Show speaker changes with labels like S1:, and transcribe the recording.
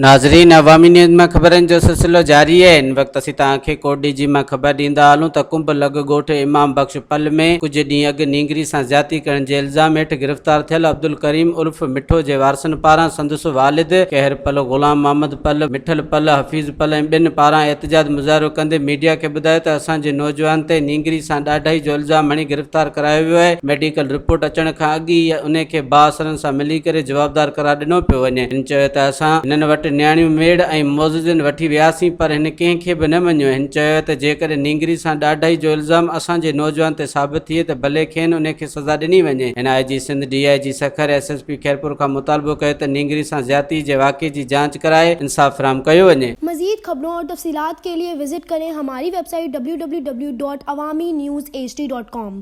S1: ناظرين عوامي نيوز مان خبرن جو سلسلو جاري آهي هن وقت اسين توهان کي ڪوٽڏيجي مان خبر ڏيندا هلون ته ڪنب لڳ ڳوٺ امام بخش پل ۾ ڪجهه ڏينهن اڳ نينگري سان زيادتي ڪرڻ جي الزام هيٺ گرفتار ٿيل عبدالڪريم عرف مٺو جي وارثن پاران سندس والد قهر پل، غلام محمد پل، مٺل پل، حفيظ پل ۽ ٻين پاران احتجاج مظاهرو ڪندي ميڊيا کي ٻڌايو ته اسان جي نوجوان تي نينگري سان ڏاڍائي جو الزام هڻي گرفتار ڪرايو ويو آهي ميڊيڪل رپورٽ اچڻ کان اڳ ئي انهي کي بااثرن سان ملي ڪري جوابدار قرار ڏنو پيو وڃي. هن چيو ته اسان هنن وٽ نياڻيون ميڙ ۽ معززين وٺي وياسين پر هن ڪنهن کي به نه مڃيو. هن چيو ته جيڪڏهن نينگري سان ڏاڍائي جو الزام اسان جي نوجوان تي ثابت ٿئي ته ڀلي کين انهي کي سزا ڏني وڃي. هن I G Sindh, D I G Sukkur, S S P Khairpur کان مطالبو ڪيو ته نينگري سان زيادتي جي واقعي جي جاچ ڪرائي انصاف فراهم ڪيو وڃي.
S2: مزيد خبرون اور تفصيلات کے لئے وزٽ ڪرين ھماري web site www.awamiNewsHD.com.